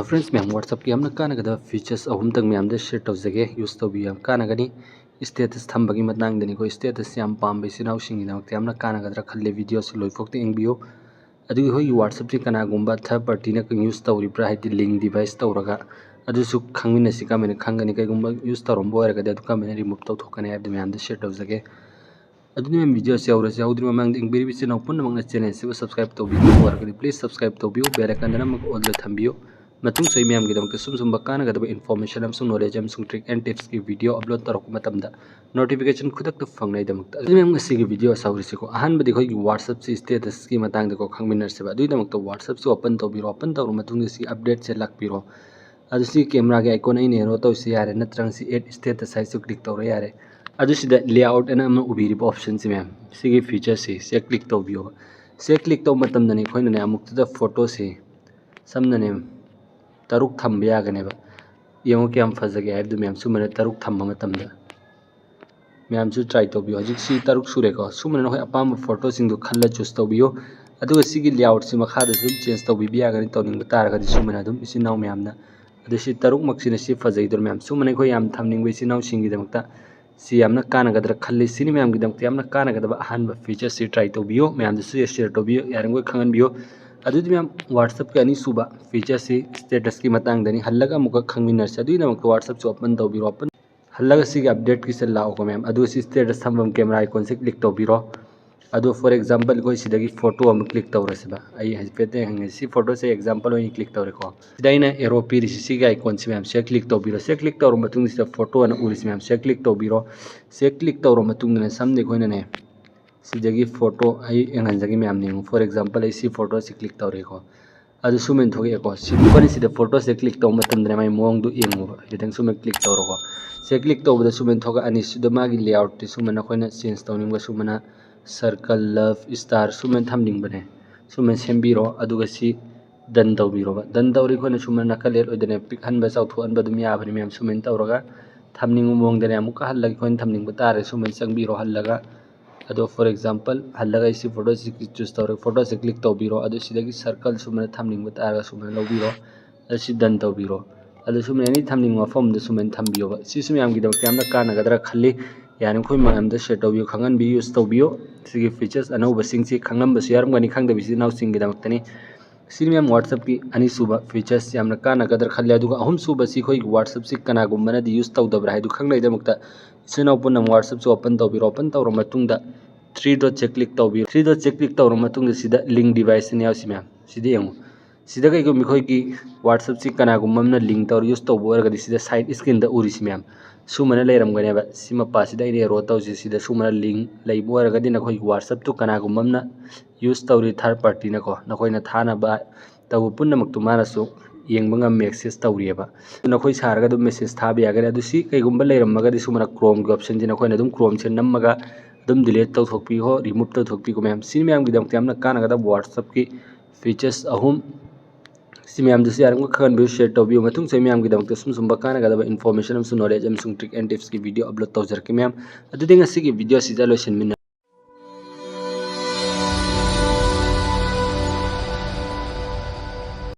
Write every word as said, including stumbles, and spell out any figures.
Friends ꯃꯌꯥꯝ, WhatsAppꯀꯤ ꯌꯥꯝꯅ ꯀꯥꯟꯅꯒꯗꯕ features ꯑꯍꯨꯝꯇꯪ ꯃꯌꯥꯝꯗ share ꯇꯧꯖꯒꯦ꯫ Use ꯇꯧꯕꯤꯌꯨ, ꯌꯥꯝ ꯀꯥꯟꯅꯒꯅꯤ꯫ Status ꯊꯝꯕꯒꯤ ꯃꯇꯥꯡꯗꯅꯤꯀꯣ꯫ Status ꯌꯥꯝ ꯄꯥꯝꯕ ꯏꯆꯤꯟ ꯏꯅꯥꯎꯁꯤꯡꯒꯤꯗꯃꯛꯇ ꯌꯥꯝꯅ ꯀꯥꯟꯅꯒꯗ꯭ꯔꯥ ꯈꯜꯂꯦ꯫ Videoꯁꯤ ꯂꯣꯏꯐꯥꯎꯇ ꯌꯦꯡꯕꯤꯌꯨ꯫ ꯑꯗꯨꯒ ꯑꯩꯈꯣꯏꯒꯤ WhatsAppꯁꯤ ꯀꯅꯥꯒꯨꯝꯕ third partyꯅ use ꯇꯧꯔꯤꯕ꯭ꯔꯥ, ꯍꯥꯏꯗꯤ link device ꯇꯧꯔꯒ, ꯑꯗꯨꯁꯨ ꯈꯪꯃꯤꯟꯅꯁꯤ꯫ ꯀꯃꯥꯏꯅ ꯈꯪꯒꯅꯤ? ꯀꯩꯒꯨꯝꯕ use ꯇꯧꯔꯝꯕ ꯑꯣꯏꯔꯒꯗꯤ ꯑꯗꯨ ꯀꯃꯥꯏꯅ remove ꯇꯧꯊꯣꯛꯀꯅꯤ ꯍꯥꯏꯕꯗꯨ ꯃꯌꯥꯝꯗ share ꯇꯧꯖꯒꯦ꯫ ꯑꯗꯨꯅ ꯃꯌꯥꯝ, videoꯁꯤ ꯍꯧꯔꯁꯤ꯫ ꯍꯧꯗ꯭ꯔꯤꯕ ꯃꯃꯥꯡꯗ ꯌꯦꯡꯕꯤꯔꯤꯕ ꯏꯆꯤꯟ ꯏꯅꯥꯎ ꯄꯨꯝꯅꯃꯛꯅ channelꯁꯤꯕꯨ subscribe ꯇꯧꯕꯤꯕ ꯑꯣꯏꯔꯒꯗꯤ please subscribe ꯇꯧꯕꯤꯌꯨ, bell iconꯗ ꯅꯝꯃꯒ allꯗ ꯊꯝꯕꯤꯌꯨ꯫ ꯃꯇꯨꯡꯁꯨ ꯑꯩ ꯃꯌꯥꯝꯒꯤꯗꯃꯛꯇ ꯁꯨꯝ ꯁꯨꯝꯕ ꯀꯥꯟꯅꯒꯗꯕ information ꯑꯃꯁꯨꯡ knowledge ꯑꯃꯁꯨꯡ trick and tipsꯀꯤ video upload ꯇꯧꯔꯛꯄ ꯃꯇꯝꯗ notification ꯈꯨꯗꯛꯇ ꯐꯪꯅꯕꯒꯤꯗꯃꯛꯇ꯫ ꯑꯗꯨꯅ ꯃꯌꯥꯝ, ꯉꯁꯤꯒꯤ video ꯑꯁꯤ ꯍꯧꯔꯁꯤꯀꯣ꯫ ꯑꯍꯥꯟꯕꯗꯤ ꯑꯩꯈꯣꯏꯒꯤ WhatsAppꯁꯤ statusꯀꯤ ꯃꯇꯥꯡꯗꯀꯣ ꯈꯪꯃꯤꯟꯅꯔꯁꯦꯕ꯫ ꯑꯗꯨꯒꯤꯗꯃꯛꯇ WhatsAppꯁꯤ open ꯇꯧꯕꯤꯔꯣ꯫ Open ꯇꯧꯔꯕ ꯃꯇꯨꯡꯗ ꯁꯤ updateꯁꯦ ꯂꯥꯛꯄꯤꯔꯣ꯫ ꯑꯗꯨ ꯁꯤ cameraꯒꯤ icon ꯑꯩꯅ arrow ꯇꯧꯔꯤꯁꯤ ꯌꯥꯔꯦ, ꯅꯠꯇ꯭ꯔꯒ ꯁꯤ add status ꯍꯥꯏꯁꯤꯁꯨ click ꯇꯧꯔ ꯌꯥꯔꯦ꯫ ꯑꯗꯨ ꯁꯤꯗ layout ꯑꯅ ꯑꯃ ꯎꯕꯤꯔꯤꯕ optionꯁꯤ ꯃꯌꯥꯝ, ꯁꯤꯒꯤ featureꯁꯤ ꯁꯤꯗ click ꯇꯧꯕꯤꯌꯣꯕ꯫ ꯁꯤꯗ click ꯇꯧꯕ ꯃꯇꯝꯗꯅꯦ ꯑꯩꯈꯣꯏꯅꯅꯦ ꯑꯃꯨꯛꯇꯗ photoꯁꯤ ꯁꯝꯅꯅꯦ ꯇꯔꯨꯛ ꯊꯝꯕ ꯌꯥꯒꯅꯦꯕ꯫ ꯌꯦꯡꯉꯣ ꯀꯌꯥꯝ ꯐꯖꯒꯦ ꯍꯥꯏꯕꯗꯨ ꯃꯌꯥꯝ, ꯁꯨꯃꯥꯏꯅ ꯇꯔꯨꯛ ꯊꯝꯕ ꯃꯇꯝꯗ꯫ ꯃꯌꯥꯝꯁꯨ try ꯇꯧꯕꯤꯌꯨ꯫ ꯍꯧꯖꯤꯛ ꯁꯤ ꯇꯔꯨꯛ ꯁꯨꯔꯦꯀꯣ꯫ ꯁꯨꯃꯥꯏꯅ ꯅꯈꯣꯏ ꯑꯄꯥꯝꯕ photoꯁꯤꯡꯗꯨ ꯈꯜꯂ choose ꯇꯧꯕꯤꯌꯨ꯫ ꯑꯗꯨꯒ ꯁꯤꯒꯤ layoutꯁꯤ ꯃꯈꯥꯗꯁꯨ ꯑꯗꯨꯝ change ꯇꯧꯕꯤꯕ ꯌꯥꯒꯅꯤ, ꯇꯧꯅꯤꯡꯕ ꯇꯥꯔꯒꯗꯤ ꯁꯨꯃꯥꯏꯅ ꯑꯗꯨꯝ ꯏꯆꯤꯟ ꯏꯅꯥꯎ ꯃꯌꯥꯝꯅ꯫ ꯑꯗꯨ ꯁꯤ ꯇꯔꯨꯛꯃꯛꯁꯤꯅ ꯁꯤ ꯐꯖꯩꯗꯣ ꯃꯌꯥꯝ꯫ ꯁꯨꯃꯥꯏꯅ ꯑꯩꯈꯣꯏ ꯌꯥꯝ ꯊꯝꯅꯤꯡꯕ ꯏꯆꯤꯟ ꯏꯅꯥꯎꯁꯤꯡꯒꯤꯗꯃꯛꯇ ꯁꯤ ꯌꯥꯝꯅ ꯀꯥꯟꯅꯒꯗ꯭ꯔꯥ ꯈꯜꯂꯤ꯫ ꯁꯤꯅꯤ ꯃꯌꯥꯝꯒꯤꯗꯃꯛꯇ ꯌꯥꯝꯅ ꯀꯥꯟꯅꯒꯗꯕ ꯑꯍꯥꯟꯕ featureꯁꯤ꯫ Try ꯇꯧꯕꯤꯌꯨ, ꯃꯌꯥꯝꯗꯁꯨ share ꯇꯧꯕꯤꯌꯨ, ꯌꯥꯔꯤꯕꯃꯈꯩ ꯈꯪꯍꯟꯕꯤꯌꯨ꯫ ꯑꯗꯨꯗꯤ ꯃꯌꯥꯝ, WhatsAppꯀꯤ ꯑꯅꯤꯁꯨꯕ featureꯁꯤ statusꯀꯤ ꯃꯇꯥꯡꯗꯅꯤ꯫ ꯍꯜꯂꯒ ꯑꯃꯨꯛꯀ ꯈꯪꯃꯤꯟꯅꯔꯁꯤ꯫ ꯑꯗꯨꯒꯤꯗꯃꯛꯇ WhatsAppꯁꯨ open ꯇꯧꯕꯤꯔꯣ꯫ Open ꯍꯜꯂꯒ ꯁꯤꯒꯤ updateꯀꯤꯁꯤꯗ ꯂꯥꯛꯑꯣꯀꯣ ꯃꯌꯥꯝ꯫ ꯑꯗꯨꯒ ꯁꯤ status ꯊꯝꯐꯝ camera iconꯁꯦ click ꯇꯧꯕꯤꯔꯣ꯫ ꯑꯗꯣ for example ꯑꯩꯈꯣꯏ ꯁꯤꯗꯒꯤ photo ꯑꯃ click ꯇꯧꯔꯁꯤꯕ꯫ ꯑꯩ ꯍꯥꯏꯐꯦꯠꯇ ꯌꯦꯡꯉꯦ꯫ ꯁꯤ photoꯁꯦ example ꯑꯣꯏꯅ click ꯇꯧꯔꯦꯀꯣ꯫ ꯁꯤꯗ ꯑꯩꯅ arrow ꯄꯤꯔꯤꯁꯤ, ꯁꯤꯒꯤ iconꯁꯤ ꯃꯌꯥꯝ ꯁꯤꯗ click ꯇꯧꯕꯤꯔꯣ꯫ ꯁꯤꯗ click ꯇꯧꯔꯕ ꯃꯇꯨꯡꯁꯤꯗ photo ꯑꯅ ꯎꯔꯤꯁꯤ ꯃꯌꯥꯝ ꯁꯤꯗ click ꯇꯧꯕꯤꯔꯣ꯫ ꯁꯤꯗ click ꯇꯧꯔꯕ ꯃꯇꯨꯡꯗꯅꯦ ꯁꯝꯅ ꯑꯩꯈꯣꯏꯅꯅꯦ ꯁꯤꯗꯒꯤ photo ꯑꯩ ꯌꯦꯡꯍꯟꯖꯒꯦ ꯃꯌꯥꯝ, ꯌꯦꯡꯉꯨ꯫ For example ꯑꯩ ꯁꯤ photoꯁꯤ click ꯇꯧꯔꯦꯀꯣ꯫ ꯑꯗꯨ ꯁꯨꯃꯥꯏꯅ ꯊꯣꯛꯂꯛꯑꯦꯀꯣ꯫ ꯁꯤ ꯑꯩꯈꯣꯏꯅ ꯁꯤꯗ photoꯁꯦ click ꯇꯧꯕ ꯃꯇꯝꯗ ꯃꯥꯒꯤ ꯃꯑꯣꯡꯗꯣ ꯌꯦꯡꯉꯨꯕ꯫ ꯈꯤꯇꯪ ꯁꯨꯃꯥꯏꯅ click ꯇꯧꯔꯣꯀꯣ꯫ ꯁꯤꯗ click ꯇꯧꯕꯗ ꯁꯨꯃꯥꯏꯅ ꯊꯣꯛꯂꯛꯑꯅꯤ꯫ ꯁꯤꯗ ꯃꯥꯒꯤ layoutꯇꯤ ꯁꯨꯃꯥꯏꯅ ꯑꯩꯈꯣꯏꯅ change ꯇꯧꯅꯤꯡꯕ ꯁꯨꯃꯥꯏꯅ circle, love, star ꯁꯨꯃꯥꯏꯅ ꯊꯝꯅꯤꯡꯕꯅꯦ꯫ ꯁꯨꯃꯥꯏꯅ ꯁꯦꯝꯕꯤꯔꯣ꯫ ꯑꯗꯨꯒ ꯁꯤ done ꯇꯧꯕꯤꯔꯣꯕ꯫ Done ꯇꯧꯔꯤ ꯑꯩꯈꯣꯏꯅ ꯁꯨꯃꯥꯏꯅ ꯅꯥꯀꯜ ꯂꯦꯠ ꯑꯣꯏꯗꯅ ꯄꯤꯛꯍꯟꯕ ꯆꯥꯎꯊꯣꯛꯍꯟꯕ ꯑꯗꯨꯝ ꯌꯥꯕꯅꯤ ꯃꯌꯥꯝ꯫ ꯁꯨꯃꯥꯏꯅ ꯇꯧꯔꯒ ꯊꯝꯅꯤꯡꯕ ꯃꯑꯣꯡꯗꯅꯦ ꯑꯃꯨꯛꯀ ꯍꯜꯂꯒ ꯑꯩꯈꯣꯏꯅ ꯊꯝꯅꯤꯡꯕ ꯇꯥꯔꯦ ꯁꯨꯃꯥꯏꯅ ꯆꯪꯕꯤꯔꯣ ꯍꯜꯂꯒ꯫ ꯑꯗꯣ for example ꯍꯜꯂꯒ ꯑꯩ ꯁꯤ photoꯁꯤ choose ꯇꯧꯔꯦ꯫ Photoꯁꯦ click ꯇꯧꯕꯤꯔꯣ꯫ ꯑꯗꯨ ꯁꯤꯗꯒꯤ circle ꯁꯨꯃꯥꯏꯅ ꯊꯝꯅꯤꯡꯕ ꯇꯥꯔꯒ ꯁꯨꯃꯥꯏꯅ ꯂꯧꯕꯤꯔꯣ꯫ ꯑꯁꯤ done ꯇꯧꯕꯤꯔꯣ꯫ ꯑꯗꯨ ꯁꯨꯃꯥꯏꯅ ꯑꯩꯅ ꯊꯝꯅꯤꯡꯕ ꯃꯐꯝꯗ ꯁꯨꯃꯥꯏꯅ ꯊꯝꯕꯤꯌꯣꯕ꯫ ꯁꯤꯁꯨ ꯃꯌꯥꯝꯒꯤꯗꯃꯛꯇ ꯌꯥꯝꯅ ꯀꯥꯟꯅꯒꯗ꯭ꯔꯥ ꯈꯜꯂꯤ꯫ ꯌꯥꯔꯤꯃꯈꯩ ꯃꯌꯥꯝꯗ share ꯇꯧꯕꯤꯌꯨ, ꯈꯪꯍꯟꯕꯤꯌꯨ, use ꯇꯧꯕꯤꯌꯨ꯫ ꯁꯤꯒꯤ features ꯑꯅꯧꯕꯁꯤꯡꯁꯤ ꯈꯪꯂꯝꯕꯁꯨ ꯌꯥꯎꯔꯝꯒꯅꯤ, ꯈꯪꯗꯕ ꯏꯆꯤꯜ ꯏꯅꯥꯎꯁꯤꯡꯒꯤꯗꯃꯛꯇꯅꯤ꯫ ꯁꯤꯅꯤ ꯃꯌꯥꯝ WhatsApp-ꯀꯤ ꯑꯅꯤꯁꯨꯕ features ꯌꯥꯝꯅ ꯀꯥꯟꯅꯒꯗ꯭ꯔꯥ ꯈꯜꯂꯦ꯫ ꯑꯗꯨꯒ ꯑꯍꯨꯝꯁꯨꯕꯁꯤ ꯑꯩꯈꯣꯏꯒꯤ WhatsApp-ꯁꯤ ꯀꯅꯥꯒꯨꯝꯕꯅꯗꯤ use ꯇꯧꯗꯕ꯭ꯔꯥ ꯍꯥꯏꯗꯨ ꯈꯪꯅꯕꯒꯤꯗꯃꯛꯇ ꯏꯆꯤꯜ ꯏꯅꯥꯎ ꯄꯨꯝꯅꯃꯛ WhatsApp-ꯁꯤ open ꯇꯧꯕꯤꯔꯣ꯫ Open ꯇꯧꯔꯕ ꯃꯇꯨꯡꯗ three dot-ꯁꯦ click ꯇꯧꯕꯤꯔꯣ꯫ Three dot-ꯁꯦ click ꯇꯧꯔꯕ ꯃꯇꯨꯡꯗ ꯁꯤꯗ link device ꯑꯅ ꯌꯥꯎꯔꯤ ꯃꯌꯥꯝ, ꯁꯤꯗ ꯌꯦꯡꯉꯨ꯫ ꯁꯤꯗ ꯀꯩꯒꯨꯝꯕ ꯑꯩꯈꯣꯏꯒꯤ WhatsApp-ꯁꯤ ꯀꯅꯥꯒꯨꯝꯕ ꯑꯃꯅ link ꯇꯧꯔ use ꯇꯧꯕ ꯑꯣꯏꯔꯒꯗꯤ ꯁꯤꯗ side screen-ꯗ ꯎꯔꯤꯁꯤ ꯃꯌꯥꯝ ꯁꯨꯃꯥꯏꯅ ꯂꯩꯔꯝꯒꯅꯦꯕ꯫ ꯁꯤ ꯃꯄꯥꯁꯤꯗ ꯑꯩꯅ arrow ꯇꯧꯔꯤꯁꯤ, ꯁꯤꯗ ꯁꯨꯃꯥꯏꯅ link ꯂꯩꯕ ꯑꯣꯏꯔꯒꯗꯤ ꯅꯈꯣꯏꯒꯤ WhatsApp-ꯇꯨ ꯀꯅꯥꯒꯨꯝꯕ ꯑꯃꯅ use ꯇꯧꯔꯤ, third party-ꯅꯀꯣ, ꯅꯈꯣꯏꯅ ꯊꯥꯅꯕ ꯇꯧꯕ ꯄꯨꯝꯅꯃꯛꯇꯨ ꯃꯥꯅꯁꯨ ꯌꯦꯡꯕ ꯉꯝꯃꯤ, access ꯇꯧꯔꯤꯑꯕ꯫ ꯅꯈꯣꯏ ꯁꯥꯔꯒ ꯑꯗꯨꯝ message ꯊꯥꯕ ꯌꯥꯒꯅꯤ꯫ ꯑꯗꯨ ꯁꯤ ꯀꯩꯒꯨꯝꯕ ꯂꯩꯔꯝꯃꯒꯗꯤ ꯁꯨꯃꯥꯏꯅ Chrome-ꯒꯤ option-ꯁꯤ ꯅꯈꯣꯏꯅ ꯑꯗꯨꯝ Chrome-ꯁꯦ ꯅꯝꯃꯒ ꯑꯗꯨꯝ delete ꯇꯧꯊꯣꯛꯄꯤꯈꯣ, remove ꯇꯧꯊꯣꯛꯄꯤꯈꯣ ꯃꯌꯥꯝ꯫ ꯁꯤ ꯃꯌꯥꯝꯒꯤꯗꯃꯛꯇ ꯌꯥꯝꯅ ꯀꯥꯟꯅꯒꯗꯕ WhatsApp-ꯀꯤ features ꯑꯍꯨꯝ꯫ ꯁꯤ ꯃꯌꯥꯝꯗꯨꯁꯨ ꯌꯥꯔꯤꯃꯈꯩ ꯈꯪꯍꯟꯕꯤꯌꯨ, share ꯇꯧꯕꯤꯌꯨ꯫ ꯃꯇꯨꯡꯁꯨ ꯑꯩ ꯃꯌꯥꯝꯒꯤꯗꯃꯛꯇ ꯁꯨꯝ ꯁꯨꯝꯕ ꯀꯥꯟꯅꯒꯗꯕ information ꯑꯃꯁꯨꯡ knowledge ꯑꯃꯁꯨꯡ trick and tips-ꯀꯤ video upload ꯇꯧꯖꯔꯛꯀꯦ ꯃꯌꯥꯝ꯫ ꯑꯗꯨꯗꯤ ꯉꯁꯤꯒꯤ video ꯑꯁꯤꯗ ꯂꯣꯏꯁꯤꯟꯃꯤꯟꯅ